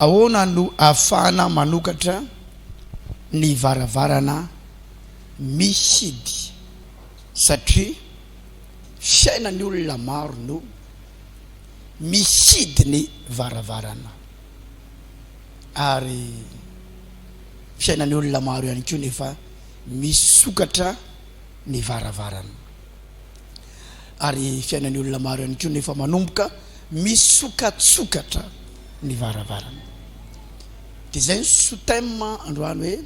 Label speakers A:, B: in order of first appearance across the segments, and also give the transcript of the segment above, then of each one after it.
A: Ahoana no ahafahana manokatra ny varavarana mihidy? Satria fiainan'ny olona maro no mihidy ny varavarana. Ary fiainan'ny olona maro ihany koa nefa misokatra ny varavarana. Ary fiainan'ny olona maro ihany koa nefa manomboka misokatsokatra ny varavarana. Dia izay ny sous-thème androany hoe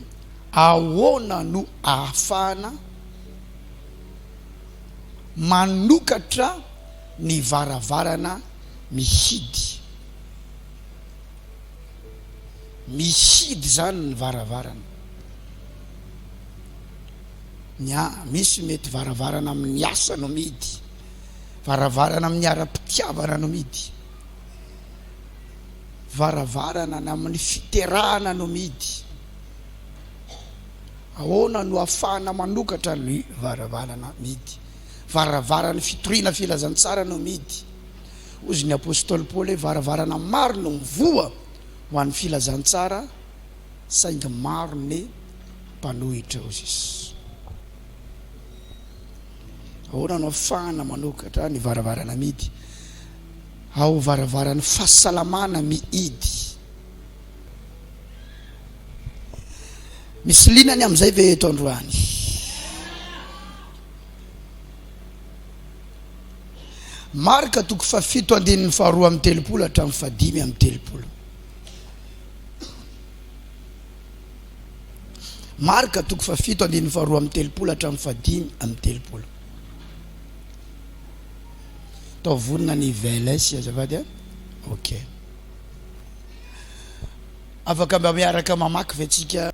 A: ahoana no ahafahana manokatra ny varavarana mihidy. Mihidy izany ny varavarana. Ny a, misy mety varavarana amin'ny asa no mihidy, varavarana amin'ny ara-pitiavana no mihidy, varavarana ny amin'ny fiterahana no mihidy. Ahoana no ahafahana manokatra ny varavarana mihidy? Varavaran'ny fitoriana filazantsara no mihidy. Hozy ny apostoly Paoly hoe varavarana maro no mivoha ho an'ny filazantsara saingy maro ny mpanohitra hozy izy. Ahoana no afahana manokatra ny varavarana mihidy? Ao varavaran'ny fahasalamana mihidy. Misy liana ny amin'izay ve eto androany? Marka toko fahafito andininy faharoa amby telopolo hatramin'ny fahadimy amby telopolo. Marka toko fahafito andininy faharoa amby telopolo hatramin'ny fahadimy amby telopolo. Tao vonona ny VLS azafady a. Ok. Afaka mba miaraka mamaky ve tsika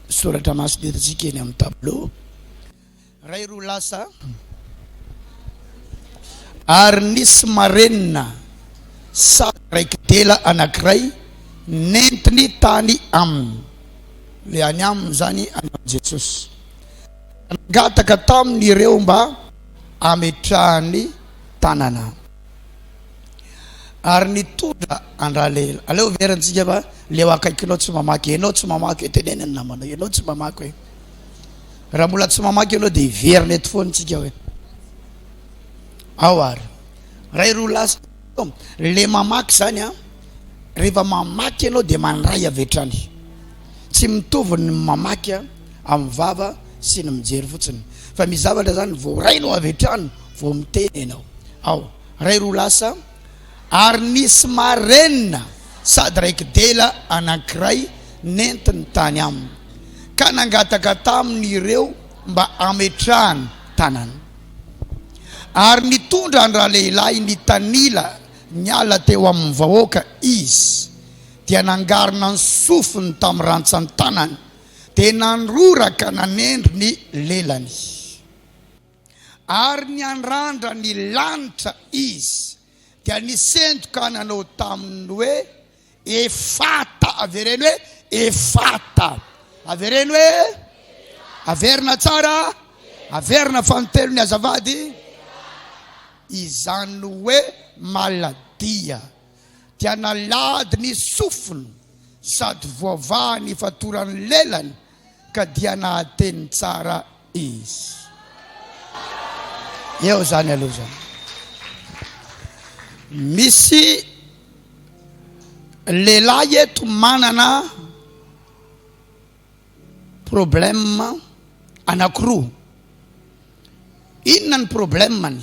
A: soratra masina hitantsika eny amin'ny tableau? Ray roa lasa ary nisy marenina sady raiki-dela anankiray nentiny tany aminy. Le any aminy zany any amin'i Jesosy. Nangataka taminy ireo mba hametrahany tanana. Ary nitondra an-dralehilahy. Aleo heverintsika fa le eo akaikinao tsy mamaky, ianao tsy mamaky hoe teneno ny namanao, ianao tsy mamaky hoe. Raha mbola tsy mamaky ianao dia hiverina eto foana tsika hoe. Ao ary. Ray roa lasa. Le mamaky zany an, rehefa mamaky ianao dia mandray avy hatrany. Tsy mitovy ny mamaky amin'ny vava sy ny mijery fotsiny. Fa misy zavatra zany voarainao avy hatrany vao miteny ianao. Ao. Ray roa lasa. Ary nisy marenina sady raiki-dela anankiray nentiny tany aminy, ka nangataka taminy ireo mba hametrahany tanana. Ary nitondra an-dralehilahy nitanila niala teo amin'ny vahoaka izy, dia nangarona ny sofiny tamin'ny rantsan-tanany, dia nandroraka nanendry ny lelany. Ary niandrandra ny lanitra izy, dia nisento ka nanao taminy hoe, Efata! Avereno hoe, Efata! Avereno hoe, Averina tsara! Averina fanintelony azafady! Izany hoe maladia. Dia nalady ny sofiny sady voavaha ny fatoran'ny lelany ka dia nahateny tsara izy. Eo zany aloha zany. Misy lehilahy eto manana problème anankiroa. Inona ny problème-ny?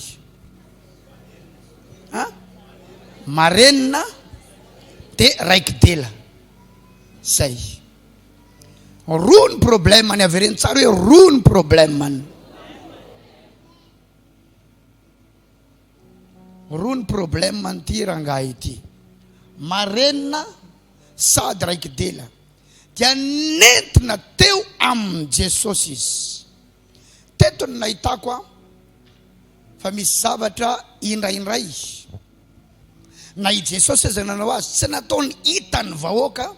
A: Ha? Marenina de raiki-dela. Zay. Roa ny problème-ny, avereno tsara hoe roa ny problème-ny. Roa ny problème-n'ity rangahy ity. Marenina sady raiki-dela. Dia nentina teo amin'i Jesosy izy. Teto no nahitako an, fa misy zavatra indraindray na i Jesosy aza nanao azy, tsy nataony hitan'ny vahoaka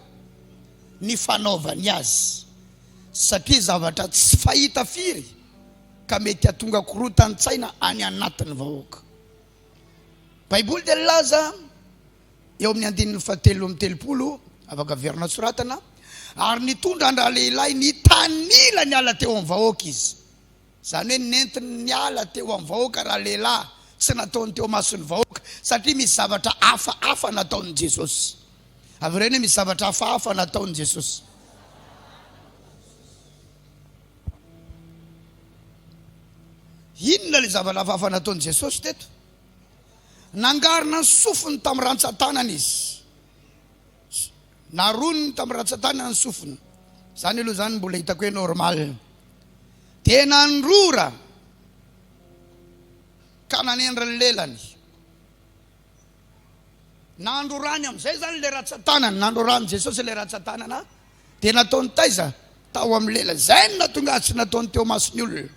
A: ny fanaovany azy, satria zavatra tsy fahita firy ka mety hahatonga korotan-tsaina any anatin'ny vahoaka. Baiboly dia nilaza. Eo amin'ny andininy fahatelo amby 30, afaka averina soratana, Ary nitondra an-dralehilahy nitanila niala teo amin'ny vahoaka izy. Izany hoe nentiny niala teo amin'ny vahoaka ralehilahy, tsy nataony teo imason'ny vahoaka, satria misy zavatra hafahafa nataon'i Jesosy. Avereno hoe misy zavatra hafahafa nataon'i Jesosy. Inona ilay zavatra hafahafa nataon'i Jesosy teto? Nangarona ny sofiny tamin'ny rantsan-tanana izy. Naroniny tamin'ny rantsan-tanana ny sofiny. Izany aloha izany mbola hitako hoe normal. Dia nandrora ka nanendry ny lelany. Nandrorany amin'izay izany ilay rantsan-tanana. Nandroran'i Jesosy ilay rantsan-tanana. Dia nataony taiza? Tao amin'ny lela. Izay no nahatonga azy tsy nataony teo imason'ny olona.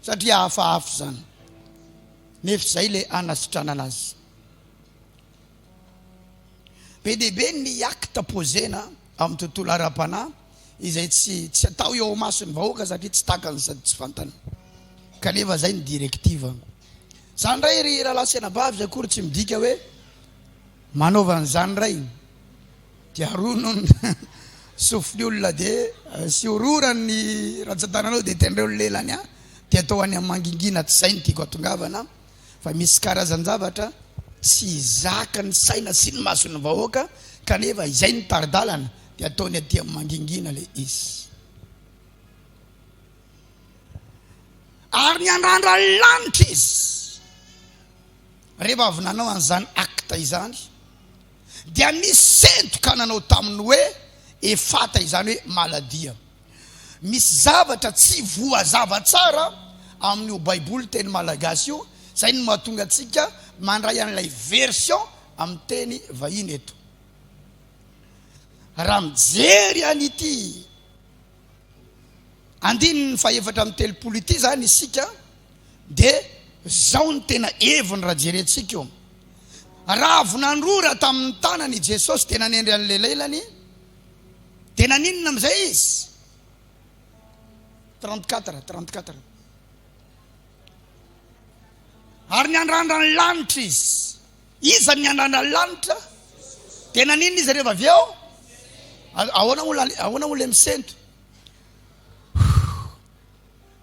A: Satria hafahafa izany. Nefa izay ilay hanasitranana azy. Be dia be ny acte posena amin'ny tontolo ara-panahy izay tsy tsy atao eo imason'ny vahoaka satria tsy takany sady tsy fantany. Kanefa izay ny directive. Izany indray ry rahalahy sy anabavy izay akory tsy midika hoe manaova an'izany indray dia arono ny sofin'ny olona dia sy ororany ny rantsan-tananao dia tendreo ny lelany an dia atao any amin'ny mangingina tsy izay no tiako hatongavana fa misy karazan-javatra tsy zakan'ny saina sy ny mason'ny vahoaka kanefa izay ny tari-dalana dia ataony aty amin'ny mangingina ilay izy. Ary niandrandra lanitra izy. Rehefa avy nanao an'izany acte izany dia nisento ka nanao taminy hoe Efata izany hoe maladia. Misy zavatra tsy voazava tsara amin'io baiboly teny malagasy io, izay no mahatonga antsika mandray an'ilay version amin'ny teny vahiny eto. Raha mijery an'ity andininy fahefatra amby 30 ity izany isika dia izao ny tena heviny raha jerentsika io. Raha avy nandrora tamin'ny tanany i Jesosy dia nanendry an'ilay lelany. Dia naninona amin'izay izy? 34, 34. Ary niandrandra ny lanitra izy. Iza ny niandrandra ny lanitra? Dia naninona izy rehefa avy eo? Ahoana moa ahoana moa ilay misento?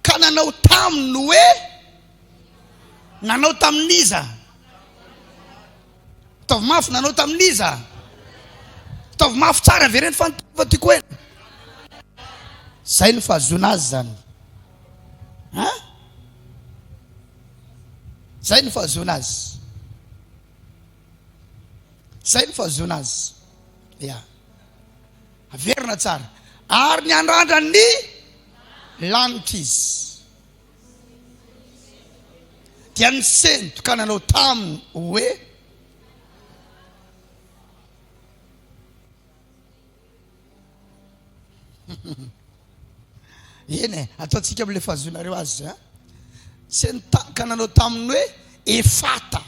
A: Ka nanao taminy hoe nanao tamin'iza? Ataovy mafy nanao tamin'iza? Ataovy mafy tsara avereno fa fa tiako hoe zay ny fahazoana azy zany. Hein? Zay ny fahazoana azy. Zay ny fahazoana azy. Ya. Averina tsara. Ary niandrandra ny lanitra izy. Dia nisento ka nanao taminy hoe, Eny e, ataontsika amin'ilay fahazoanareo azy izay. Sento ka nanao taminy hoe, Efata.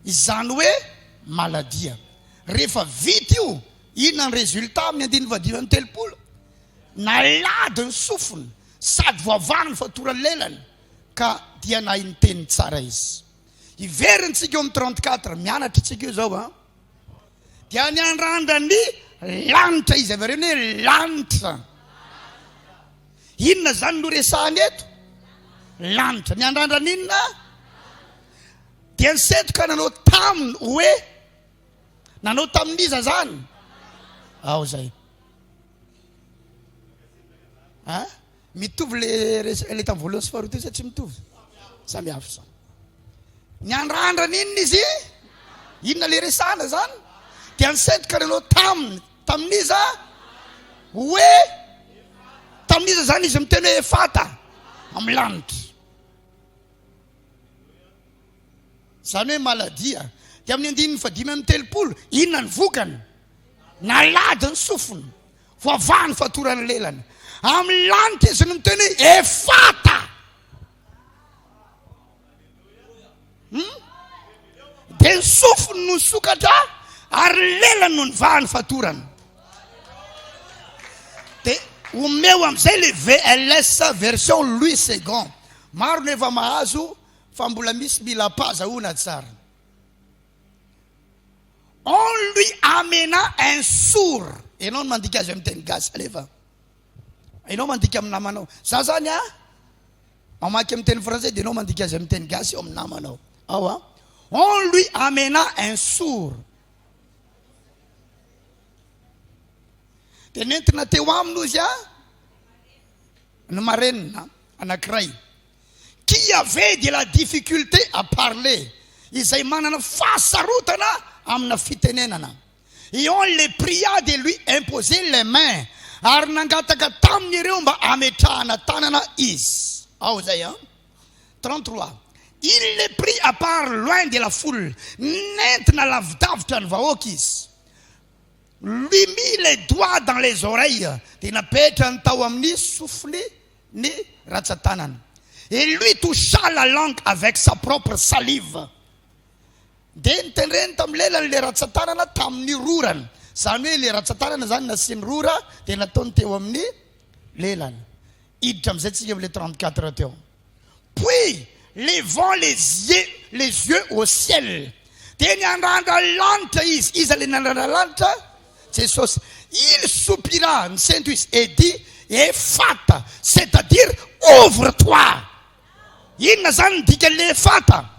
A: Izany hoe maladia. Rehefa vita io, inona ny résultat amin'ny andininy fahadimy amby 30? Nalady ny sofiny sady voavaha ny fatoran'ny lelany ka dia nahay niteny tsara izy. Hiverina tsika eo amin'ny 34, mianatra tsika io izao an. Dia niandrandra ny lanitra izy, avereno hoe lanitra. Inona izany no resahany eto? Lanitra. Niandrandra ny inona? Dia nisento ka nanao taminy hoe, nanao tamin'iza zany? Ao zay. A? Mitovy le le tamin'ny voalohany sy faharoa teo sa tsy mitovy? Samy hafa zany. Niandrandra ny inona izy? Inona le resahana zany? Dia nisento ka nanao taminy, tamin'iza? Hoe tamin'iza zany izy miteny hoe efata amin'ny lanitra. Izany hoe maladie. Dia amin'ny andininy fahadimy amby 30, inona ny vokany? Nalady ny sofiny, voavaha ny fatoran'ny lelany. Amin'ny lanitra izy no miteny hoe Efata. Hmm? Dia ny sofiny no nisokatra ary ny lelany no nivaha ny fatorana. Dia omeo amin'izay le VLS version Louis Segond. Maro no efa mahazo fa mbola misy mila ampazahoana tsara. On lui amena un sourd. Ianao no mandika azy amin'ny teny gasy. Alefa. Ianao mandika amin'ny namanao. Za zany a mamaky amin'ny teny frantsay dia ianao mandika azy amin'ny teny gasy eo amin'ny namanao. Ao a. On lui amena un sourd. Dia nentina teo aminy ozy a ny marenina anankiray. Qui avait de la difficulté à parler, izay manana fahasarotana amina fitenenana. Et on les pria de lui imposer les mains, ary nangataka taminy ireo mba hametrahana tanana izy. Ao izay an. 33. Il les prit à part loin de la foule, nentina lavidavitra ny vahoaka izy. Lui mit les doigts dans les oreilles, dia napetrany tao amin'ny sofiny ny ratsan-tanany. Et lui toucha la langue avec sa propre salive. Dia notendreny tamin'ny lelany ilay ratsan-tanana tamin'ny rorany. Izany hoe ilay ratsan-tanana izany nasiany rora dia nataony teo amin'ny lelany. Hiditra amin'izay tsika amin'ilay 34 teo. Puis levant les yeux, les yeux au ciel. Dia niandrandra lanitra izy. Iza ilay niandrandra lanitra? Jesosy. Il soupira, nisento izy, et dit, Ephata, c'est-à-dire ouvre-toi. Inona zany ny dikan'ilay Ephata?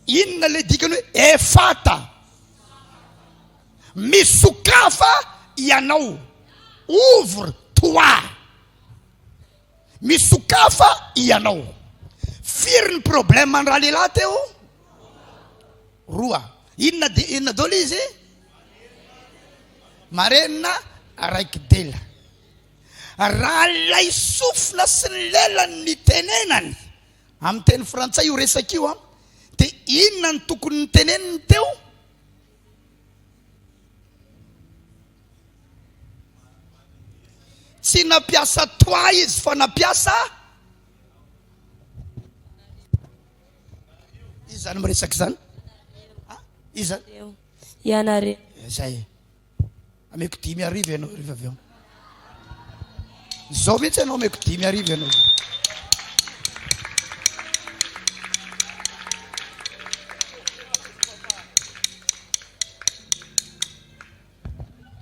A: Inona ilay dikany hoe Ephata? Misokafa ianao. Ouvre-toi. Misokafa ianao. Firy ny problème an-dralehilahy teo? Roa. Inona de inona daholo izy? Marenina raiki-dela. Raha ilay sofina sy ny lelany nitenenany, amin'ny teny frantsay io resaka io an, dia inona no tokony niteneniny teo? Tsy nampiasa toi izy fa nampiasa Iza zany miresaka izany? Iza?
B: Ianareo.
A: Zay. Ameko 5000 ianao rehefa avy eo. Izao mihitsy ianao ameko 5000 ianao.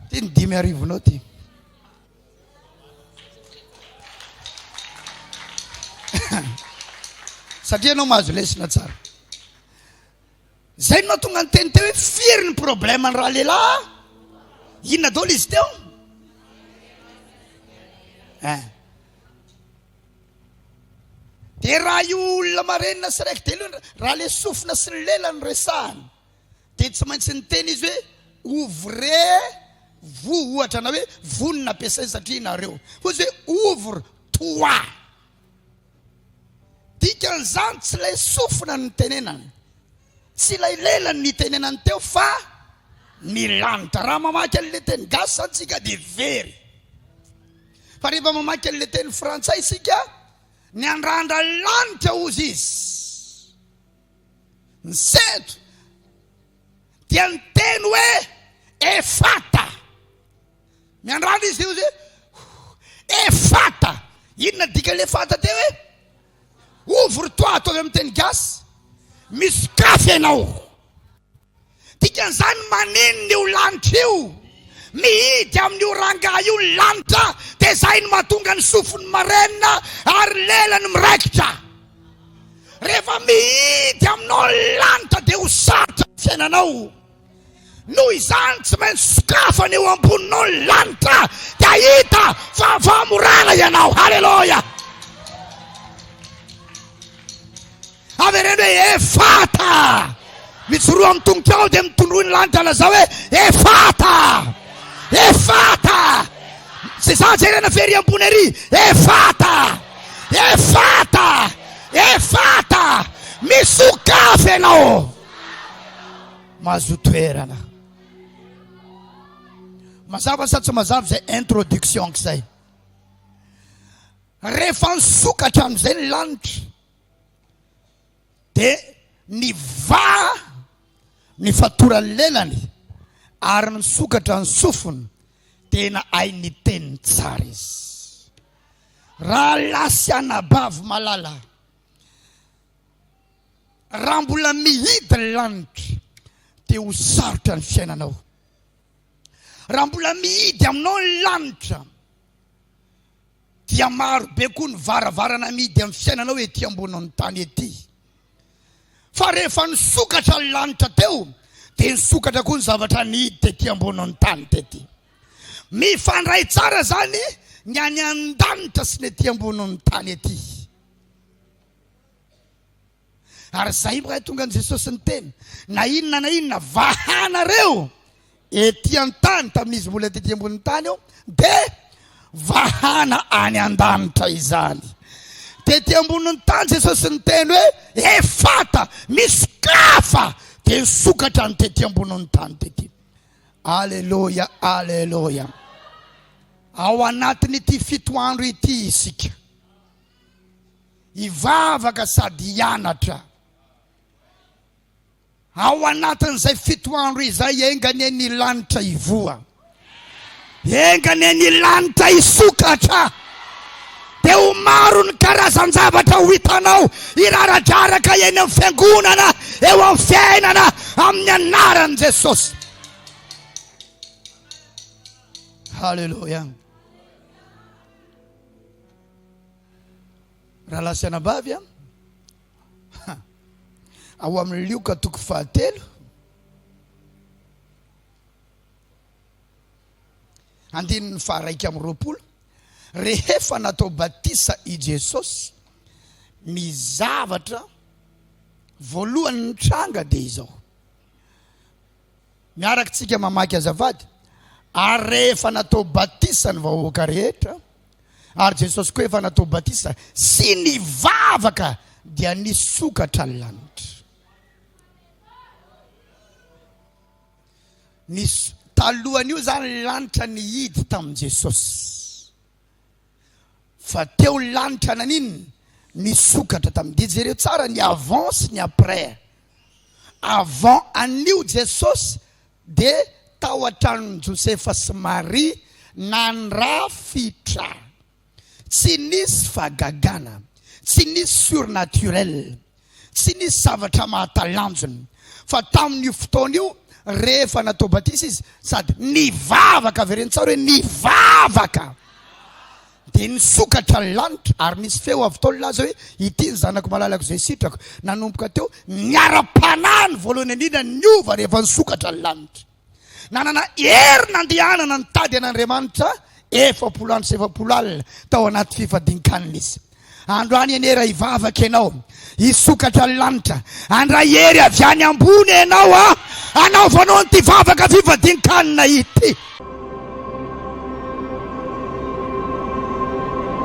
A: Ty ny dimy arivonao ty. Satria ianao mahazo lesona tsara. Zay no mahatonga ny teny teo hoe firy ny problème ny ralehilahy? Inona daholo izy teo? Hein. Dia raha io olona marenina sy raiki-delo io, raha le sofina sy ny lela no resahana, dia tsy maintsy niteny izy hoe ouvrez vous ohatra na hoe vous no nampiasainy satria nareo. Hoy izy hoe ouvre toi. Dikan'izany tsy ilay sofina no nitenenany, tsy ilay lela no nitenenany teo fa ny lanitra. Raha mamaky an'ilay teny gasy izany tsika dia very. Fa rehefa mamaky an'ilay teny frantsay isika, niandrandra lanitra hozy izy. Nisento dia niteny hoe Efata. Miandrandra izy dia hoe Efata. Inona dikan'ilay Efata teo hoe? Ouvre toi ataovy amin'ny teny gasy. Misokafy ianao. Dikan'izany manenina io lanitra io. Mihidy amin'io rangahy io ny lanitra dia izay no mahatonga ny sofiny marenina ary lelany miraikitra. Rehefa mihidy aminao ny lanitra dia ho sarotra ny fiainanao. Noho izany tsy maintsy sokafana eo amboninao ny lanitra dia hahita fahamorana ianao. Haleloia! Avereno hoe Efata! Mijoroa amin'ny tongotrao dia mitondroy ny lanitra lazao hoe Efata! Efata! Tsy za jerena fery ambony ery. Efata! Efata! Efata! Misokafy ianao. Mahazoa toerana. Mazava sa tsy mazava izay introduction izay? Rehefa nisokatra amin'izay ny lanitra dia nivaha ny fatoran'ny lelany ary nisokatra ny sofiny, tena hay niteny tsara izy. Rahalahy sy anabavy malala, Raha mbola mihidy ny lanitra. Dia ho sarotra ny fiainanao. Raha mbola mihidy aminao ny lanitra, dia maro be koa ny varavarana mihidy amin'ny fiainanao ety ambonin'ny tany ety. Fa rehefa nisokatra ny lanitra teo, dia nisokatra koa ny zavatra nihidy tety ambonin'ny tany tety. Mifandray tsara izany ny any an-danitra sy ny ety ambonin'ny tany ety. Ary izay mba tonga an'i Jesosy niteny, na inona na inona vahanareo ety an-tany tamin'izy mbola tety ambonin'ny tany eo, dia vahana any an-danitra izany. Tety ambonin'ny tany Jesosy niteny hoe efata, misokafa, dia nisokatra ny tety ambonin'ny tany tety. Aleloia, aleloia. Ao anatin'ity fito andro ity isika. Hivavaka sady hianatra. Ao anatin'izay fito andro izay, enga anie ny lanitra hivoha. Enga anie ny lanitra hisokatra. Dia ho maro ny karazan-javatra ho hitanao hiraradraraka eny amin'ny fiangonana, eo amin'ny fiainana, amin'ny anaran'i Jesosy. Haleloia. Rahalahy sy anabavy a, ao amin'ny Lioka toko fahatelo, andininy faharaika amby roapolo, rehefa natao batisa i Jesosy, ny zavatra voalohany nitranga dia izao. Miaraka tsika mamaky azafady. Ary rehefa natao batisa ny vahoaka rehetra, ary Jesosy koa efa natao batisa sy nivavaka dia nisokatra ny lanitra. Nisy talohan'io zany lanitra nihidy tamin'i Jesosy. Fa teo ny lanitra naninona? Nisokatra tamin'ny dia jereo tsara ny avant sy ny après. Avant an'io Jesosy dia tao an-tranon'i Josefa sy Maria nandrafitra. Tsy nisy fahagagana, tsy nisy surnaturel. Tsy nisy zavatra mahatalanjona fa tamin'io fotoana io rehefa natao batisa izy sady nivavaka, avereno tsara hoe nivavaka, dia nisokatra ny lanitra ary nisy feo avy tao nilaza hoe ity ny zanako malalako izay sitrako. Nanomboka teo ny ara-panahy ny voalohany indrindra niova rehefa nisokatra ny lanitra. Nanana hery nandehanana nitady an'Andriamanitra 40 andro sy 40 alina tao anaty fifadian-kanina izy. Androany anie raha hivavaka ianao, hisokatra ny lanitra, handray hery avy any ambony ianao a, hanaovanao an'ity vavaka fifadian-kanina ity.